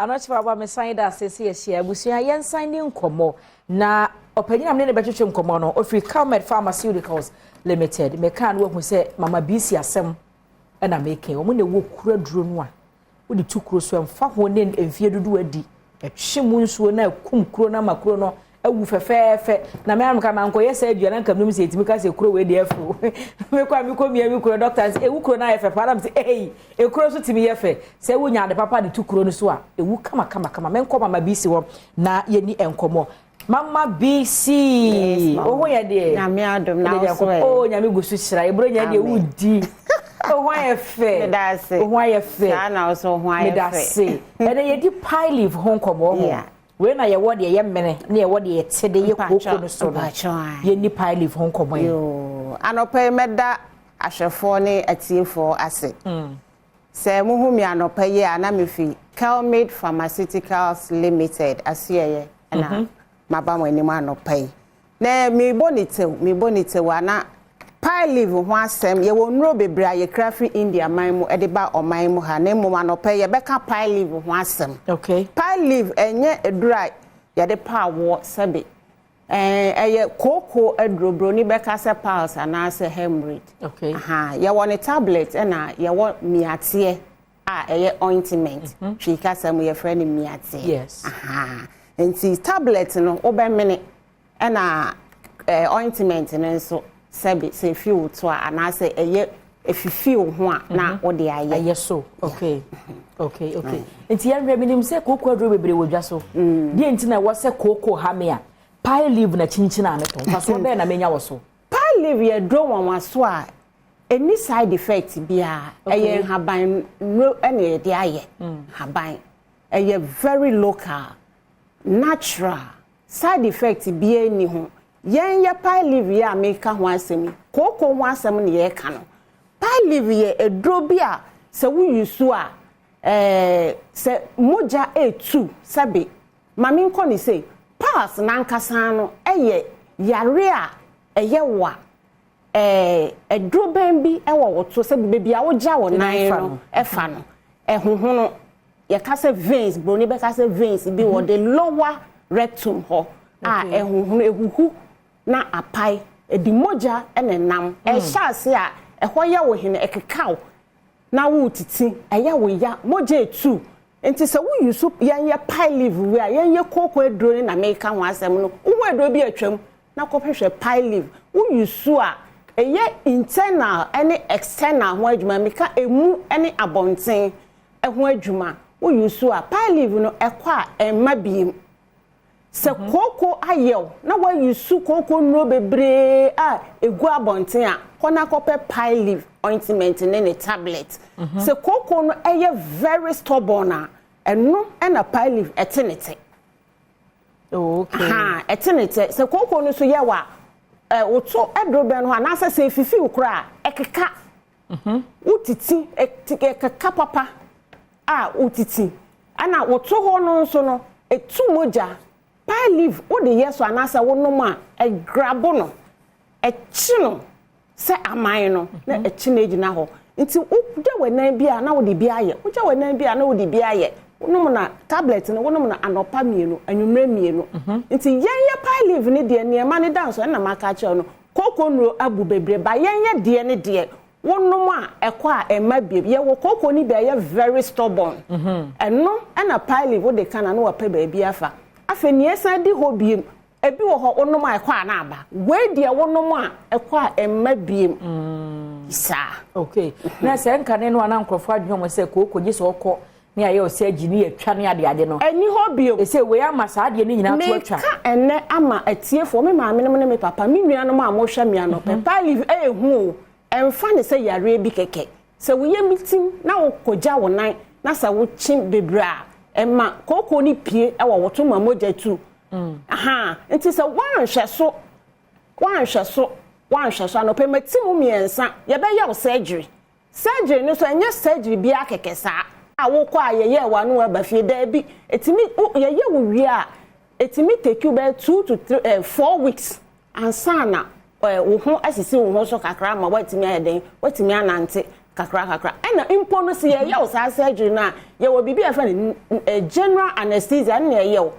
Anɔkyerɛ aba, mesan da ase sɛ yɛhyia. Abusua, yɛnsan ne nkɔmmɔ na ɔpanyin a mene ne bɛtwetwe nkɔmmɔ no ofiri Calmed Pharmaceuticals Limited. Meka no wahu sɛ Mama Bisi asɛm ɛna meka. Wɔn na ɛwɔ kura duro no a wode tu kuro so, ɛmfa ho ne mfie dodoɔ adi, ɛtwe mu nsuo na ɛkum kuro no ama kuro no awu fɛfɛɛfɛ. Na mɛ amka ma nkɔyɛ sɛ aduane nka menim sɛ ɛtumi ka sɛ kuro wei deɛ afuro. Mekɔ a mekɔ mia mi kuro, doctor sɛ ɛwu kuro no ayɛ fɛ paa, nam sɛ ei, ekuro so tumi yɛ fɛ sɛ wonya ade papa de tu kuro no so a, ɛwu kama kama kama. Menkɔ Mama Bisi hɔ na yɛni nkɔmmɔ. Mama Bisi, wo ho yɛ deɛ? Nyame adom, na wo so ɛ? Oh, Nyame gu so hyira. Eburo nya deɛ wodi. Wo ho ayɛ fɛ. Meda ase. Wo ho ayɛ fɛ. Saa na wo so wo ho ayɛ fɛ. Meda ase. Ɛnɛ yɛdi pile leaf ho nkɔmmɔ ho. Wei na yɛwɔ deɛ yɛ mene ne yɛwɔ deɛ yɛte de yɛ kooko no so no. Yɛni pile leaf ho nkɔmmɔ yi. Anɔpa yi mɛda ahwɛfoɔ ne atiefoɔ ase. Sɛ muhu mi anɔpa yi a, na mefi Kelmid Pharmaceuticals Limited aseɛyɛ ɛna maba mo anim anɔpa yi. Na mebɔ ne tew, mebɔ ne tew a, na pile leaf ho asɛm. Yɛwɔ nnuro bebree a yɛkura firi India man mu de ba ɔman mu ha, na mmom anɔpa yi yɛbɛka pile leaf ho asɛm. Pile leaf ɛnyɛ aduro a yɛde pa awoɔ sɛbe. Ɛyɛ kooko aduro, broni bɛka sɛ piles anaasɛ hemorrhoid. Aha, yɛwɔ ne tablet ɛna yɛwɔ miateɛ a ɛyɛ ointment. Twi kasa mu yɛfrɛ no miateɛ. Aha, nti tablet no wobɛmene, ɛna ointment no nso sɛbe sɛ efi wo to a anaasɛ ɛyɛ efifi wo ho a na wode ayɛ. Ayɛ so. Okay. Nti yɛn hwɛ, minim sɛ kooko aduro bebree wɔ dwa so. Deɛ nti na ɛwɔ sɛ kooko ha me a, pile leaf na kyinkyin a metɔ. Mfasoɔ bɛyɛ na menya wɔ so? Pile leaf yɛ duro nwanwaso a ɛni side effect biara. Ɛyɛ nhaban nnuro ɛna yɛde ayɛ. Nhaban. Ɛyɛ very local, natural. Side effect biara ni ho. Yɛn yɛ pile leaf yi a meka ho asɛm yi, kooko ho asɛm na yɛreka no. Pile leaf yɛ aduro bi a sɛ woyi so a, sɛ mogya etu sɛbe, maame nkɔ ne se piles n'ankasa no ɛyɛ yare a ɛyɛ wa aduro bɛn bi ɛwɔ wo to sɛ beebi a wogya wo nan no ɛfa no ɛhohono. Yɛka sɛ veins, broni bɛka sɛ veins bi wɔ the lower rectum hɔ a ɛhohono, ehuhu na apae, ɛdi mogya ɛna nam ɛhyɛ ase a ɛhɔ yɛ wo hene, ɛkekaw na wotiti, ɛyɛ wo ya, mogya etu. Nti sɛ woyi so yɛn yɛ pile leaf wei a yɛn yɛ kooko aduro ne na meka ho asɛm no, wohu aduro bi atwam na kɔhwehwɛ pile leaf. Woyi so a, ɛyɛ internal ɛne external ho adwuma. Meka emu ɛne abɔnten ɛho adwuma. Woyi so a, pile leaf no ɛkɔ a ɛmma biem. Sɛ kooko ayɛw na wayi su kooko nnuro bebree a egu abɔnten a, kɔ na kɔpɛ pile leaf ointment ne ne tablet. Sɛ kooko no ɛyɛ very stubborn a, ɛno ɛna pile leaf ɛte ne te. Ha, ɛte ne te. Sɛ kooko no nso yɛ wa woto ɛduro bɛn ho anaasɛ sɛ efifi wo koraa, ɛkeka, wotiti, ɛkeka papa a wotiti, ɛna woto hɔ no nso no etu mogya, pile leaf wode yɛ so anaasɛ wonom a, ɛgrabo no, ɛkyi no sɛ aman no na ɛkyi no egyina hɔ. Nti wogya w'anan bi a na wode bi ayɛ, wogya w'anan bi a na wode bi ayɛ. Wonom na tablet no, wonom na anɔpa 2, anwummerɛ 2. Nti yɛn yɛ pile leaf ne deɛ, nneɛma ne da nso ɛna maka akyerɛ no, kooko nnuro abu bebree ba. Yɛn yɛ deɛ ne deɛ, wonom a ɛkɔ a ɛma biem. Yɛwɔ kooko no bi a ɛyɛ very stubborn, ɛno ɛna pile leaf wode ka na wapɛ baabi afa. Afei nea ɛsan di hɔ biem, ebi wɔ hɔ wonom a ɛkɔ a na aba. Wei deɛ, wonom a ɛkɔ a ɛmma biem saa. Okay, na sɛ nkane no a, na nkurɔfoɔ adwene wɔn sɛ kooko gye sɛ ɔkɔ ne ayɛ ɔsɛ agyi ne yɛtwa ne adeade no. Ɛni hɔ bio. Ɛsɛ wei ama saa adeɛ no nyinaa to atwa. Meka ɛnɛ ama atiefoɔ, me maame nom ne me papa, me nuanom a mohwɛ me anɔpɛ, pile leaf ɛyɛ hu o. Ɛmfa ne sɛ yareɛ bi kɛkɛ. Sɛ woyɛ mitim na wokɔgya wo nan na sɛ wokye bebree a, ɛma kooko no pie ɛwɔ wo to ma mogya tu. Aha, nti sɛ woanhwɛ so, woanhwɛ so, woanhwɛ so, anɔpɛ mati mu 3, yɛbɛyɛ wo surgery. Surgery no so ɛnyɛ surgery biara kɛkɛ saa a wokɔ a yɛyɛ w'ano aba fie. Daabi, ɛtumi yɛyɛ wo wie a, ɛtumi take you bɛyɛ 2 to 3 4 weeks ansa na wo ho asisi wo ho so kakra ama woatumi ayɛ den, woatumi anante. Kakra kakra. Ɛna mpo no sɛ yɛyɛ wo saa surgery no a, yɛwɔ biribi a yɛfrɛ no general anesthesia ɛno na yɛyɛ wo.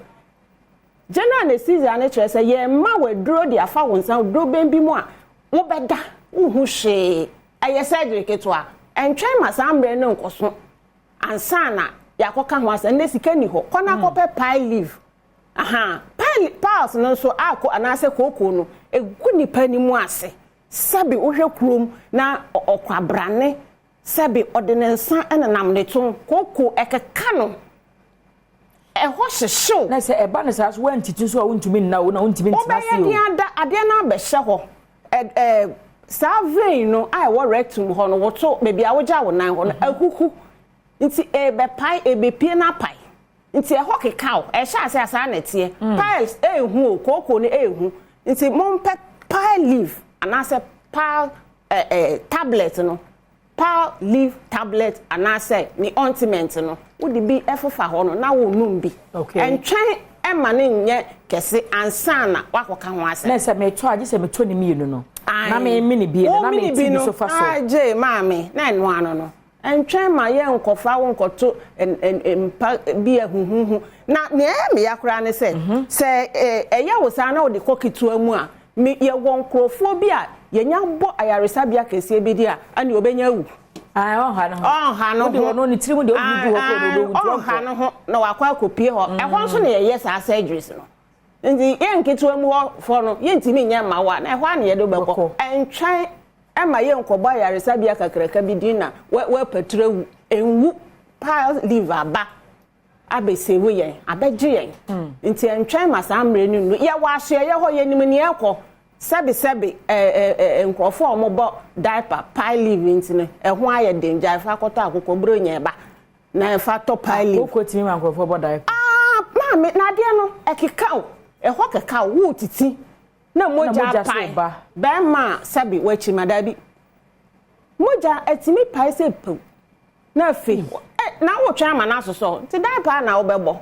General anesthesia no kyerɛ sɛ yɛma wo aduro de afa wo nsa duro bɛn bi mu a wobɛda, wonhu hwee. Ɛyɛ surgery ketewa. Ɛntwɛn ma saa mmerɛ no nkɔso ansa na yɛakɔka ho asɛm. Nnɛ sika nni hɔ. Kɔ na kɔpɛ pie leaf. Aha, pie, piles no nso akɔ anaasɛ kooko no, ɛgu nipa no mu ase. Sɛbe wohwɛ kurom na ɔkwabrane, sɛbe ɔde ne nsa nenam ne to, kooko ɛkeka no, ɛhɔ hyehyew. Na sɛ ɛba no saa so woantiti nso a wontumi nna o na wontumi ntena ase o. Wobɛyɛ den ada adeɛ no abɛhyɛ hɔ. Ɛ ɛ saa vein no a ɛwɔ rectum hɔ no, woto baabi a wogya wo nan hɔ no, ahuhu. Nti ɛbɛpae, ɛbɛpie no apae. Nti ɛhɔ kekaw, ɛhyɛ ase a saa na ɛteɛ. Piles ɛɛhu o, kooko no ɛɛhu. Nti mompɛ pile leaf anaasɛ pile eh, eh, tablet no, pile leaf tablet anaasɛ ne ointment no, wode bi ɛfefa hɔ no na wonum bi. Okay. Ɛntwɛn ɛma no nyɛ kɛse ansa na wakɔka ho asɛm. Na sɛ metɔ a, gye sɛ metɔ ne mmienu no. Na memene bi no, na mete bi so fa so. Agye maame, na ɛno ano no. Ɛntwɛn ma yɛnkɔfa wo nkɔto mpa bi a huhuhu. Na nea ɛyɛ me ya koraa ne sɛ, sɛ ɛyɛ wo saa na wode kɔ ketewa mu a, me yɛwɔ nkurɔfoɔ bi a yɛnya bɔ ayaresabea kɛseɛ bi din a, ɛnneɛ ɔbɛnya awu. Ɔnha ne ho. Ɔnha ne ho. Wode ɔno ne tirim deɛ ɔde gu hɔ kɔ na ɔbɛwu nti ɔnkɔ. Ɔnha ne ho na wakɔ akɔpie hɔ. Ɛhɔ nso na yɛyɛ saa surgeries no. Nti yɛn nketewa mu hɔ foɔ no, yɛntumi nyɛ mma wo a, na ɛhɔ ara na yɛde wo bɛkɔ. Ɛntwɛn Ɛmma yɛnkɔbɔ ayaresabea kakraka bi din na woapatiri awu. Ɛnwu. Pile liver aba abɛsave yɛn, abɛgye yɛn. Nti ɛntwɛn ma saa mmerɛ no nnu. Yɛwɔ asoɛeɛ hɔ, yɛnim nea ɛrekɔ. Sɛbesɛbe nkurɔfoɔ a wɔbɔ diaper, pile leave nti no, ɛho ayɛ den. Gyae fa kɔtɔ akokɔ, buronya ɛba na fa tɔ pile leave. Akokɔ tumi ma nkurɔfoɔ bɔ diaper? Ah, maame, na adeɛ no, ɛkeka wo. Ɛhɔ keka wo, wotiti. Na mogya apae bɛrima a sɛbe wakyi ma daabi. Mogya atumi pae sɛ pew na afei na wotwɛn ama no asosɔ nti dan paa na wobɛbɔ.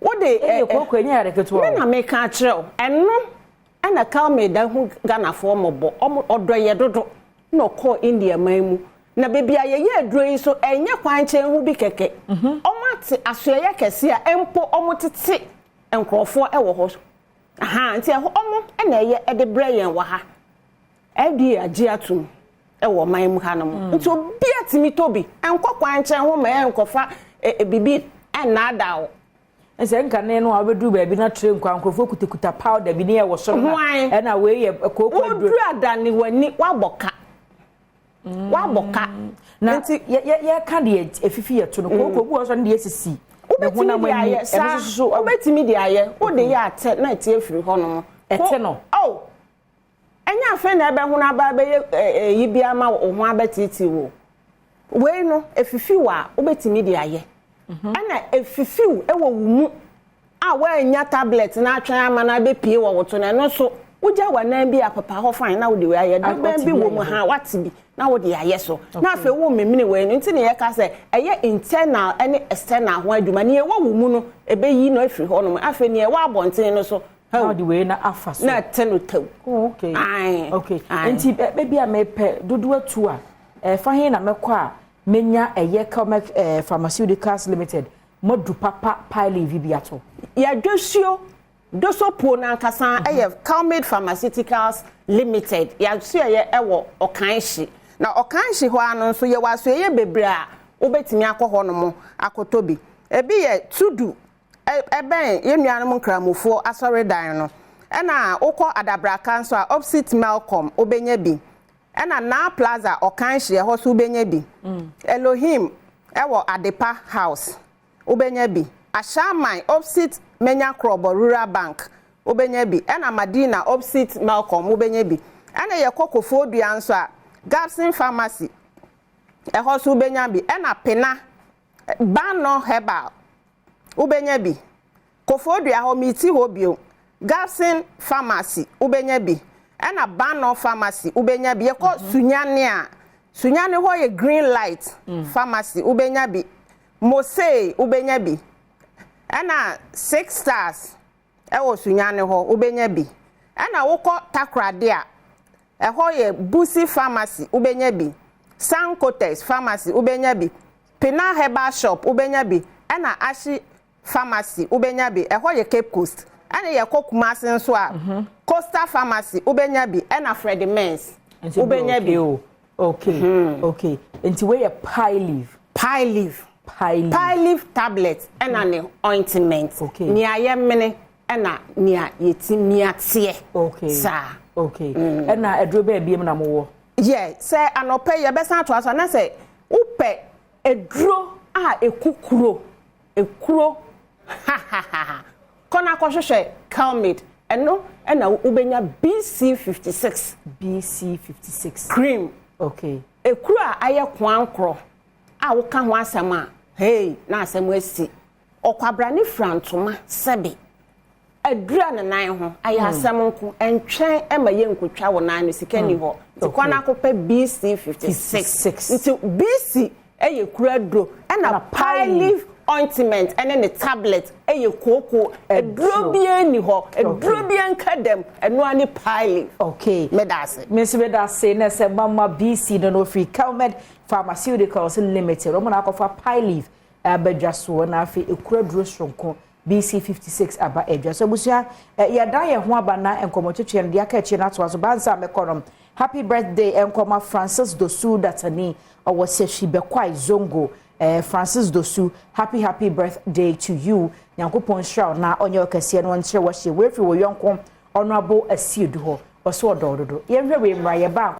Wode ɛ ɛ me na meka akyerɛ wo ɛno ɛna Kalmeda hu Ghanafoɔ mmɔbɔ ɔmo ɔdɔ yɛ dodo na ɔkɔɔ India man mu na baabi a yɛyɛ aduro yi nso ɛnyɛ kwan nkyɛn ho bi kɛkɛ ɔmo ate asoɛeɛ kɛse a mpo ɔmo tete nkorɔfoɔ ɛwɔ hɔ. Ahaa nti ɛhɔ ɔmo na ɛyɛ ɛde brɛ yɛn wɔ ha. FDA agye atum ɛwɔ ɔman mu ha nom. Nti obia tumi tɔ bi. Ɛnkɔ kwan nkyɛn ho ma ɛnkɔfa bibi ɛnnaadaa wo. Sɛ nkane no a wobɛduru baabi na tray nkwa nkurɔfoɔ kutakuta powder bi ne ɛwɔ soro na ɛna wei yɛ kooko aduro. Woduru adane w'ani wabɔ ka. Wabɔ ka. Na nti yɛka deɛ efifi yɛ to no kooko bi wɔ sɔ ne deɛ esisi. Wobɛtumi de ayɛ saa. Wobɛtumi de ayɛ. Wode yɛ atɛ na ɛte afiri hɔ nom. Ɛte no. Oh. Ɛnyɛ afei na ɛbɛhono aba abɛyɛ ɛyi bi ama wo ho abɛteetee wo. Wei no efifi wɔ a wobɛtumi de ayɛ. Ɛna efifiw wɔ wo mu a woannya tablet no atwɛn ama no abɛpue wɔ wo to no, ɛno nso wogya w'anan bi a pepa hɔ fine na wode wei ayɛ. Dubɛn bi wɔ mu ha, woate bi na wode ayɛ so. Na afei womemene wei no. Nti na yɛka sɛ ɛyɛ internal ne external ho adwuma. Nea ɛwɔ wo mu no, ɛbɛyi no afiri hɔnom. Afei nea ɛwɔ abɔnten no so, Na wode wei no afa so. Na ɛte no tɛw. Oh, okay. Ae. Okay. Ae. Nti baabi a mepɛ dodoɔ atu a, ɛfa he na mɛkɔ a menya ɛyɛ Kelmec Pharmaceuticals Limited Moadu papa pile vi bi ato. Yɛ dwosuo dosopuo no ankasa yɛ Calmed Pharmaceuticals Limited. Yɛ asoɛeɛ wɔ Ɔkanhye. Na Ɔkanhye hɔ ara no nso yɛwɔ asoɛeɛ bebree a wobɛtumi akɔ hɔ nom akɔtɔ bi. Ebi yɛ Tudu, ɛbɛn yɛn nuanom Nkramofoɔ asɔredan no. Ɛna wokɔ Adabraka nso a, opposite Melcom, wobɛnya bi. Ɛna Naa Plaza Ɔkanhye ɛhɔ so wobɛnya bi. Elohim ɛwɔ Adepa House wobɛnya bi. Ashaiman opposite Menya Krɔbɔ Rural Bank wobɛnya bi. Ɛna Madina opposite Melcom wobɛnya bi. Ɛna yɛkɔ Kofoɔdua nso a Gabson Pharmacy ɛhɔ so wobɛnya bi. Ɛna Pena Banɔ Herbal wobɛnya bi. Koforidua hɔ, meti hɔ bio. Gabson Pharmacy, wobɛnya bi. Ɛna Banɔ Pharmacy, wobɛnya bi. Yɛkɔ Sunyani a, Sunyani hɔ yɛ Green Light Pharmacy, wobɛnya bi. Mosey, wobɛnya bi. Ɛna Six Stars ɛwɔ Sunyani hɔ, wobɛnya bi. Ɛna wokɔ Takoradi a, ɛhɔ yɛ Busi Pharmacy, wobɛnya bi. Sankotex Pharmacy wobɛnya bi, Pinal Herbal Shop wobɛnya bi, ɛna Ahye Pharmacy wobɛnya bi. Ɛhɔ yɛ Cape Coast. Ɛna yɛkɔ Kumase nso a, Coastal Pharmacy wobɛnya bi, ɛna Freddie Mens wobɛnya bi. Okay, nti wei yɛ pie leaf? Pie leaf. Pie leaf. Pie leaf tablet ɛna ne ointment. Nea yɛmene ɛna nea yɛtumi ateɛ. Saa. Okay, ɛna aduro bɛɛ biem na mowɔ? Yɛ sɛ anɔpɛ yɛbɛsan atoa so anasɛ wopɛ aduro a ekukuro ekuro hahaha, kɔ na akɔhwehwɛ Kelmid. Ɛno ɛna wobɛnya BC 56. BC 56 cream. Ekuro a ayɛ koankorɔ a woka ho asɛm a, hey, na asɛm asi. Ɔkwabrane fira ntoma sɛbe adura ne nan ho ayɛ asɛm nko, ɛntwɛn ɛma yɛ nkotwa wɔ nan no, sika ni hɔ, nti kwan akɔpɛ BC 56. 56. Nti BC ɛyɛ kura duro, ɛna pie leaf ointment ɛne ne tablet ɛyɛ kooko aduro. Biara ni hɔ, aduro biara nka dɛm, ɛnoa ne pie leaf. Meda ase. Me nso meda ase. Na sɛ Mama BC no ofiri Kelmed Pharmaceuticals Limited, wɔn na akɔfa pie leaf abadwa soɔ, na afei ekura duro soronko BC 56 aba adwa so. Abusua, yɛda yɛn ho aba na nkɔmmɔtwetwe no deɛ aka akyire no atoa so. Bansa a mɛkɔ no, happy birthday nkɔma Francis Dosu Datani, ɔwɔ Sɛhwi Bɛkwae Zongo. Francis Dosu, happy happy birthday to you. Nyankopɔn nhyira wo na ɔnyɛ ɔkɛseɛ no ɔnkyerɛ wɔhyɛ wɔafiri wɔ yɔnko Honorable Asiedu hɔ. Ɔso ɔdɔ dodo. Yɛnhwɛ wei mmra yɛba.